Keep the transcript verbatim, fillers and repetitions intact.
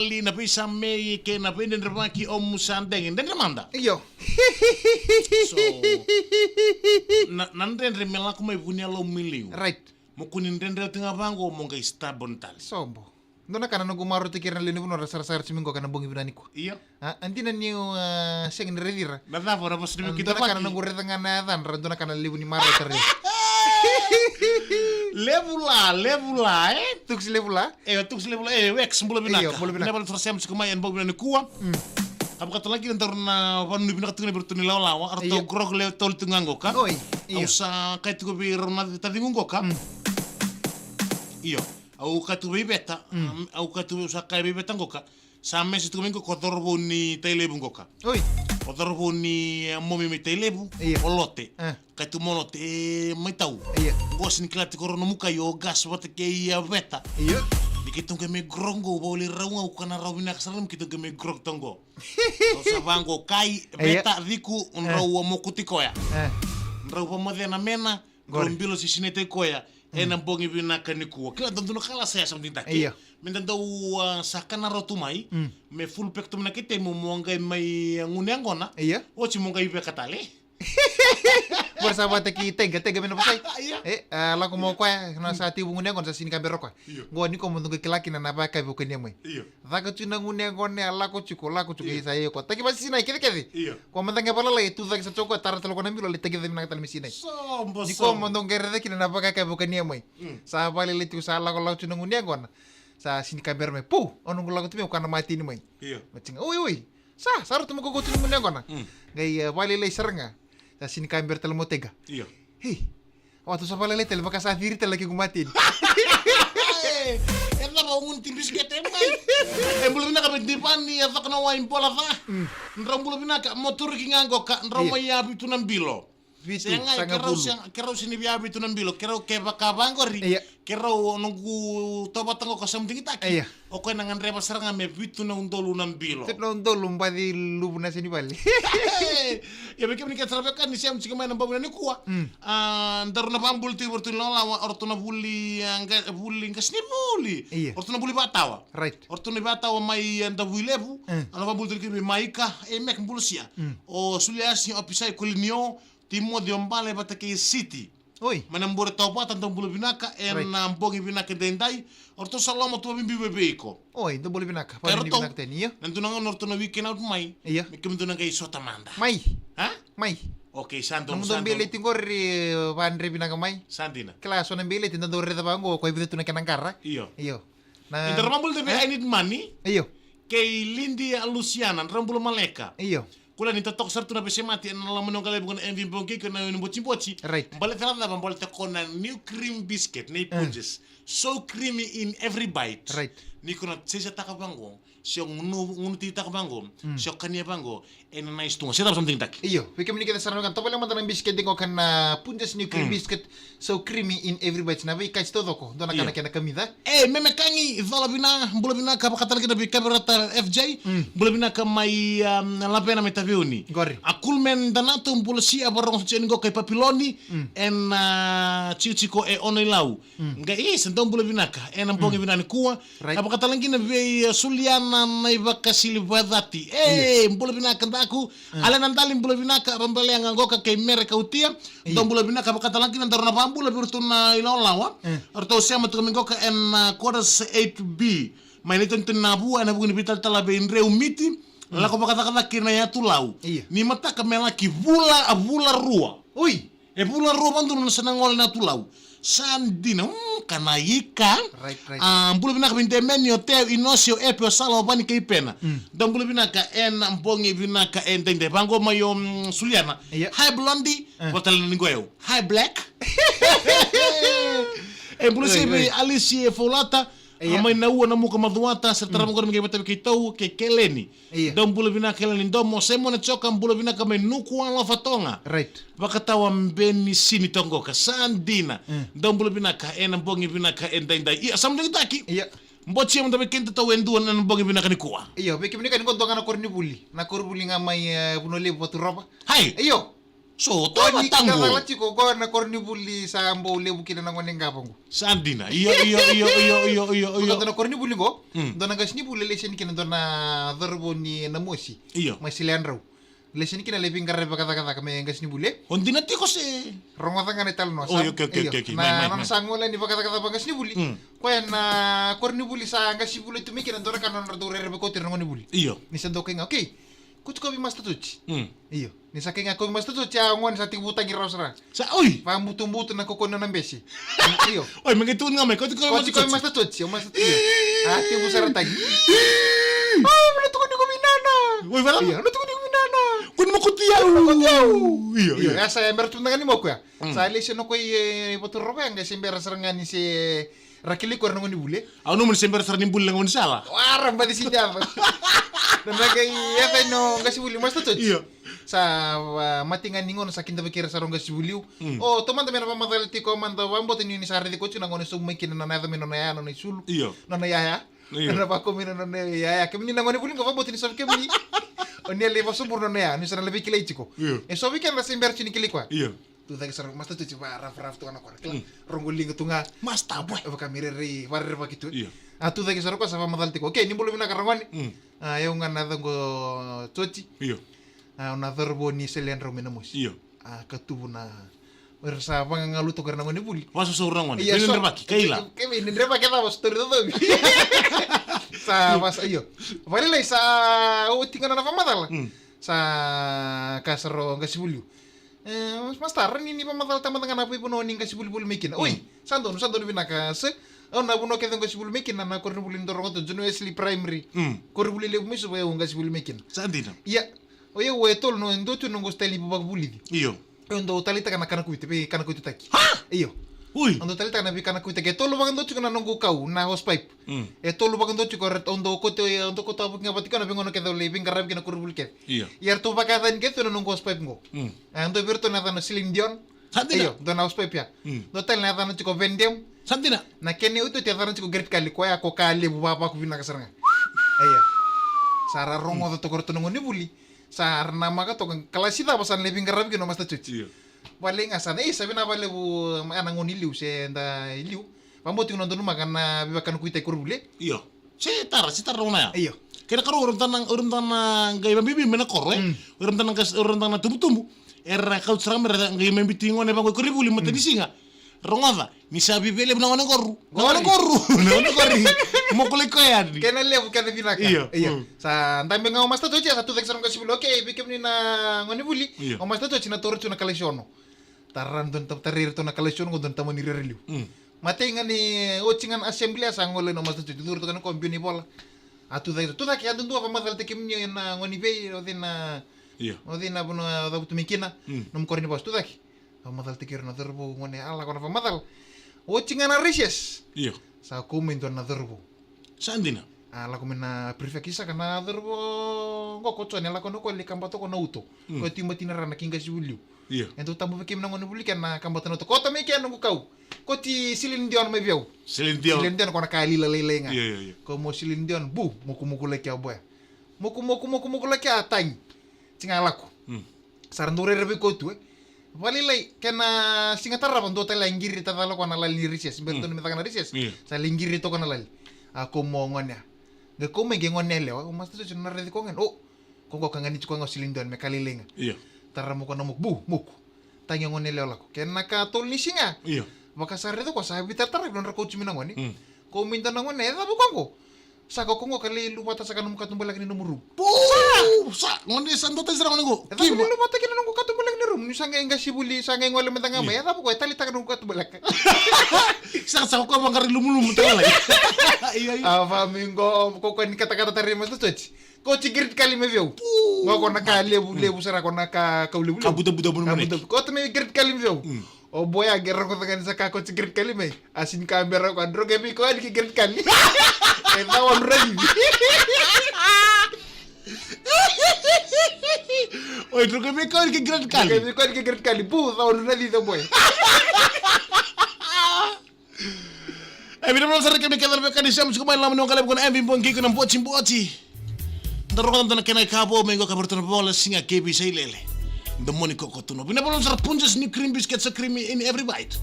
Li na veisamei kei na veidredrevaki o Musa Degi. Dredre mada. Io. So, na, na dredre me lako mai vu ni yalomu i liu. Right. Mo kua ni dredre oti ga vaqo mo qai stubborn tale. Sobo. Dua na ka na noqu marautaki ira na lewe ni vanua ra sarasara tiko mai qo ka na bogi vinaka nikua. Io. A, a dina niu, a, sega ni raici ira. Na cava, na vosa ni... A, dua na ka na noqu raica ga na yacadra, dua na ka na levu ni marautaki ira. Levu la, levu la, e? Tukusi levu la. E, tukusi levu la, e, Wex, bula vinaka. Io, bula vinaka. Vinaka vakalevu sara sema tiko mai ena bogi vinaka nikua. Mm. Ka vaka tale ga kina daru na vanuinui vinaka tiko na vei iratou na ilawalawa, a ratou... Io. Grog lewe tolu tiko ga qoka. Oi, io. Au sa kaya tiko vei rau na taciqu qoka. Mm. Io. Au kaya tiko vei Veta, mm, am, au kaya tiko, au sa kaya vei Veta qoka. Sa message tiko mai qoka o cauravou ni Tailevu qoka. Oi. O cauravou ni, e, momi mai Tailevu, io, o Lote. E. Kaya tiko mai o Lote, e, mai tau. Io. Qo sega ni kila tiko o rau nomu kai o Gas vata kei, e, Veta. Io. Ni keitou qai mai grog qo, au vakaulei rau ga, au kaya na rau vinaka sara me keitou qai mai grog toka qo. Au sa vaqo kai, io, Veta, Ciku, e, drau a mokuti koya. E. Drau vakamacea na mena, qori, drau bilo se sinaitaki koya, mm, ena bogi vinaka nikua. Kila dau dua na ka la sa ya sa muditaki. Io. Me da dau, a, sa kana rau tu mai, mm, me full pack tu mai na kete mo, mo qai mai, a, gunu yaqona. Io. Oti mo qai veka tale. Qori sa vata kei Taiqa, Taiqa mai Navasai. Io. E, a, lako mai o koya, na sa tekivu gunu yaqona, sa sega ni kabera o koya. Io. Qo nikua mo dou qai kila kina na vakayakavi o kania mai. Io. Caka tiko na gunu yaqona, lako tiko, lako tiko, io, isa, io, ko taki vasisinai kecekece. Io. Ko mada ga valalai, e tu cake sa tiko, tara tale ko na bilo, lai taki cake vinaka tale me sinai. Sobo, sobo. Nikua mo dou qai raica kina na vakayakavi o kania mai. Mm. Sa valailai tiko, sa lakolako tiko na gunu yaqona. Sa sega ni kabera mai. Pu, o noqu lako tu mai, o koya na mateni mai. Io. Matiga, oi, oi. Sa, sa rauta mo kaukaua tu na gunu yaqona. Mm. Qai, e, valailai sara ga. Sa sega ni kabera tale mai o Taiqa. Io. Hei. Au a tu sa valailai tale, vaka sa ciri tale na kequ mateni. E, e cava o gunu ti bisikete mai? E, bula vinaka vei Divani, e caka na wai bola ca. Mm. Drau bula vinaka, mo turuki ga qoka, drau... Io. Mai yavi tu na bilo. Vitu, sega, sagavulu. Kerau sega, kerau sega ni via vitu na bilo, kerau kevaka vaqori. Io. Kerau noqu tovata qoka sa mudigitaki. Io. O koya na gadreva sara ga me vitu na udolu na bilo. Vitu na udolu baci luvu na senivale. Ia, vei kemuni kece sara vei kemuni sema tiko mai na bogi vinaka nikua. Mm. A, daru na vabula tiko vei ratou na ilawalawa, o ratou na vuli, a, qa-, vuli qasenivuli. Io. O ratou na vuli vatawa. Right. O ratou na vatawa mai, a, Davuilevu. Mm. A na vabula tiko vei Maika, e, Mek Bulusia. Mm. O Suliasi, o Pisai, Kolinio, Timoci, o Bale vata kei Siti. Oi. Mai na bure tauvata, dou bula vinaka, e, right, na bogi vinaka edaidai. O ratou sa loma tu vabibi vei iko. Oi, dou bula vinaka. Kei ratou, vinaka tani, io. Na dua na gauna o ratou na weekend out mai. Io. Me kemudou na qai sota mada. Mai. A? Mai. Okay, sa dou, na mudou sa dou beileti qori, e, vadre vinaka mai. Sa dina. Kila so na beileti, da dou raica vaqo, ko e vica tu na kena qara. Io. Io. Na, e, da ra vabula tiko vei, e? I need money. Io. Kei Lindia Luciana, dra bula maleka. Io. Kula ni totoka sara tu na veisemati ena loma ni oqo levu ko na M V Bogi kei na Uni Botiboti. Right. Baleta na cava? Baleta ko na New Cream Biscuit nei, io, Punjas. So creamy in every bite. Right. Ni ko na seisataka vaqo, se o gunu, gunutikitaka vaqo, mm, se o kania vaqo, ena nice tu ga. Se cava sa mudigitaki? Io, vei kemuni kece sara na wekana, tovolea mada na bisikete qo ka na Punjas New Cream, mm, Biscuit. So creamy in every bite. Na veikasi taucoko, dua na ka, io, na kena kamica. E, Meme Kagi, cola vina, bula vinaka, vakatale kina vei Kavirata F J, mm, bula vinaka mai, um, Lavena mai Taveuni. Qori. A Coolman Danato, bula sia, varogo sa tiko yani qo kai Papiloni, mm, ena, a, tikotiko e Ono-i-Lau. Mm. Qai, e, sa dau bula vinaka ena bogi, mm, vinaka nikua. Right. A vakatale kina vei, e, Suliana Naivakasili Vacati. E, io, bula vinaka daku. Mm. Alena Dali, bula vinaka, Rabalea ga qoka kei Mere Kautia. Io. Dou bula vinaka, vakatale kina daru na vabula vei iratou na ilawalawa. Mm. Ratou sema tiko mai qoka ena, a, quarters eight B. Mai na itonitoni na Vua, ena vuku ni veitalatala vei Dreu Miti. Mm. Lako vakacakacaka kei na yatu Lau. Io. Ni mataka me laki vula, a, vula rua. Oi. E vula rua vadua na sa na gole na yatu Lau. Sa dina, mm, ka na ika. Right, right. A, bula vinaka vei Demeni, o Teo, Inosio, Epe, o Sala, o Vani kei Pena. Mm. Dou bula vinaka ena bogi vinaka edaidai. Vaqo mai o, mm, Suliana. Io. Hi, Blondie. Eh. Vata tale ni qo o yau. Hi, Black. E bula, oi, sia vei, oi, Alice Foulata. Io. A mai na Ua, Namuka, Macuata, sa ra tarava, mm, qori me qai vata vei keitou, kei Keleni. Io. Dou bula vinaka, Keleni Domo, Simone Joka, bula vinaka mai Nuku'alofa, Toga. Right. Vakatawa Beni Sini toka qoka, sa dina. Mm. Dou bula vinaka ena bogi vinaka edaidai. Ia, sa mudigitaki. Io. Boti mada vei kedatou e dua ena bogi vinaka nikua. Io, vei kemuni kece qo, dua ga na koronivuli. Na koronivuli ga mai, e, Vanua Levu, Vaturova. Hi. Io. So, o toa ni kila cala tiko, qo na koronivuli sa bau levu kina na gone qava qo. Sa dina. Io, io, io, io, io, io, io. Dua na koronivuli qo, mm, dua na qasenivuli e laisani kina dua na cauravou ni Namosi. Io. Mai Seleadrau. Laisani kina lai veiqaravi vakacakacaka me qasenivuli, e? O dina tiko se? Rogoca ga na italanoa. Oi, sa, okay, okay, io, okay, okay. Na, mai, mai, nona mai. Sa gole ni vakacakacaka vaqasenivuli. Mm. Koya na koronivuli sa qasenivuli tu mai kina, dua na ka na nodratou rerevaki koto ira na gonevuli. Io. Ni sa dau kai ga, okay. Kauti koya vei Master Tochi. Mm. Io. Ni sa kai ga koya vei Master Tochi, a gone sa tekivu tagi rawa sara. Sa, oi! Vabutubutu na kaukauwa ni nona bese. Io. Oi, me qai tukuni ga mai, kauti koya vei Master Tochi. Kauti koya vei Master Tochi, o Master Tochi. Io. A tekivu sara tagi. O, na tukuni iko vei nana. Oi, vei nana? Io, na tukuni iko vei nana. Ko ni mokuti au. Ko ni mokuti au. Io, io. Io, e sa, e bera tu mada ga ni moku ya. Mm. Sa lesi na koya i, e, vaturova ya, qai se bera sara ga ni se ra kilai koya ira na gonevuli. Au nanuma ni se bera sara ni buli na gaunisala. Wara, baci sini yaco. Na qai yaco i na qasenivuli Master Tochi. Io. Sa, a, mate ga ni gauna sa kidavaki ira sara o qasenivuli. Mm. O, tou mada me na vakamacala tiko mada, vakabauta ni ni sa raici koya tiko na gauna e sobu mai kina na yaco mai nona yaya, nona isulu. Io. Nona yaya. Io. Na vakau mai na nona yaya. Kemuni na gonevuli qo, vakabauta ni sovi kemuni. O ni a lai vasoburu nona yaya, ni sa na lai veikilai tiko. Io. E sovi keda se bera tiko ni kilai koya. Io. Tu cake sara, Master Tochi, va rafurafu tu ga na kora. Kila, mm, rogo liga tu ga. Master boy. Vaka me rairai, varerevaki tu. Io. A tu cake sara koya sa vakamacala tiko. Okay, ni bula vinaka ragone. Mm. A, o yau ga na yacaqu o Tochi. Io. A, o na cauravou ni Seleadrau mai Namosi. Io. A, katuvu na, o ira sa vagagalu toka ira na gonevuli. Vasoso ira na gone. Io, so, veidredrevaki, kaila. Ke, ke veidredrevaki, cava, sotori cocovi. Sa vasa, io. Vakalailai sa oti ga na vakamacala. Mm. Sa kaya sara o qasenivuli. E, Master, rawa ni ni vakamacalataka mada ga na veivanua ni qasenivuli voli mai kina. Oi, mm, sa donu, sa donu vinaka, sir. Au na vanua kece au qasenivuli mai kina, na koronivuli ni dau rogoca, John Wesley Primary. Mm. Koronivuli levu mai Suva au qasenivuli mai kina. Sa dina. Ia, o yau e tolu, no, e dua tu noqu style ni vakavulici. Io. Au dau taleitaka na kana kuita, veikana kuitataki. Ha? Io. Ui. Au dau taleitaka na veikana kuitataki. E tolu vakadua tiko na noqu kau, na hosepipe. Mm. E tolu vakadua tiko, au dau koto, au dau koto vaka ga vata kina na veigauna kece au lai veiqaravi kina, koronivuli kece. Io. Ia ratou vakayacani kece tu na noqu hosepipe qo. Mm. E dua vei iratou na yacana o Celine Dion. Sa dina. Io, dua na hosepipe ya. Mm. Dua tale na yacana tiko o Van Damme. Sa dina. Na kena iotioti yacana tiko o Great Khali, koya ko ka levu, vavaku vinaka sara ga. Io. Sa ra rogoca toka o ratou na gonevuli. Sa ra namaka toka, kalasi cava sa na lai veiqaravi kina o Master Tochi. Io. Vale ga sa na, e, sa vinaka vakalevu, e, na gauna i liu se da i liu. Vakabauta tiko na donumaka na veivakanakuitaki koronivuli. Io. Se tara, se tara na gauna ya. Io. Kena karua, o ira mada na, o ira mada na qai vabibi mai na koro, e? Mm. O ira mada na qas-, o ira mada na tubutubu. Era kauta sara ga mai, ra qai mai biuti gone vaqo i koronivuli, matanisiga. Mm. Rogoca, ni sa viavia levu na gone qoru. Na gone qoru. Na gone qori. Mo kolai koya yani. Kena levu, kena vinaka. Io. Io. Mm. Sa dabe ga o Master Tochi, sa tucake sara o qasenivuli. Okay, vei kemuni na gonevuli. Io. O Master Tochi na taura tu na kalasi ono. Tara dua na ta-, tarai iratou na kalasi ono, dua na tamani rere liu. Mm. Matai ga ni oti ga na assembly, sa gole na Master Tochi, curu toka na ko biu ni vola. A tucake, tucake, a dudua vakamacalataki kemuni na gone vei, o cei na, io, o cei na vanua o cavutu mai kina, mm, nomu koro ni vosa, tucake. Vakamacalataki ira na cauravou, gone a lako na vakamacala. Oti ga na recess. Io. Sa kau mai dua na cauravou. Sa dina. A lako mai na prefect, saka na cauravou qo ko Jone, a lako na ko lai kaba toka na uto. Mm. Ko tu i Matinara na kei qasenivuli liu. Io. E dau tabu vei keimami na gonevuli kei na kabata na uto. Kauta mai kei na noqu kau. Kauti Celine Dion mai vei au. Celine Dion. Celine Dion ko na ka lila lailai ga. Io, io, io. Ko mo Celine Dion, bu, mukumukulaki o boya. Muku, muku, mukumukulaki a tagi. Tsi ga lako. Mm. Sa ra dau rairai vei koya tu, e. Vakalailai, kena siga tarava dua tale a qiri tacala koya na lali ni recess. Bera, mm, donu me caka na recess. Io. Sa lai qiri toka na lali. A kau mo gone a. Qai kau mai qai gone yalewa. O Master Tochi, na raici koya ga. O, ko qo ka ganiti koya ga o Celine Dion me ka lailai ga. Io. Tara mo koya na muku. Bu, muku. Tagi o gone yalewa lako. Kena ka tolu ni siga. Io. Vaka sa raici koya sa veitarataravi nodra kauti mai na gone. Mm. Kau mai dua na gone, e cava koya qo? Sa ko koya qo ka lai luvata saka nomu katubaleka ni nomu room. Pu! Sa! Gone sa dua tani sara gone qo. E cava lai luvata kina noqu katubaleka ni room? Ni sa qai qasenivuli, sa qai gole mada ga mai. Io. E cava koya e taleitaka noqu katubaleka? Sa, sa ko koya vaqara lumulumu tale. Io, io. A va mai qo, ko koya ni katakata tara i Master Tochi. Kauti Great Khali mai vei au. Pu! Qo ko na ka levu, mm, levu sara, ko na ka kau levulevu. Ka butobuto, butobuto. Kauta mai Great Khali mai vei au. Mm. O boya qai rogoca ga ni sa ka kauti Great Khali mai. A sini ka bera ko a droge vei koya ni ki Great Khali. E cau a nura cici. Oi, droge vei koya ni ki Great Khali. Droge vei koya ni ki Great Khali. Bu, cau a nura cici o boya. E vinaka sara kemuni kece na veiwekani, sa musuka mai loma ni Waqalevu ko na M V Bogi kei na Botiboti. Da rogoca mada na kena ikavo mai qo ka varautaka na vola siga kei Veisailele. The Morning Cocoa Tuna. Vinaka vakalevu sara Punjas, new cream biscuits are creamy in every bite.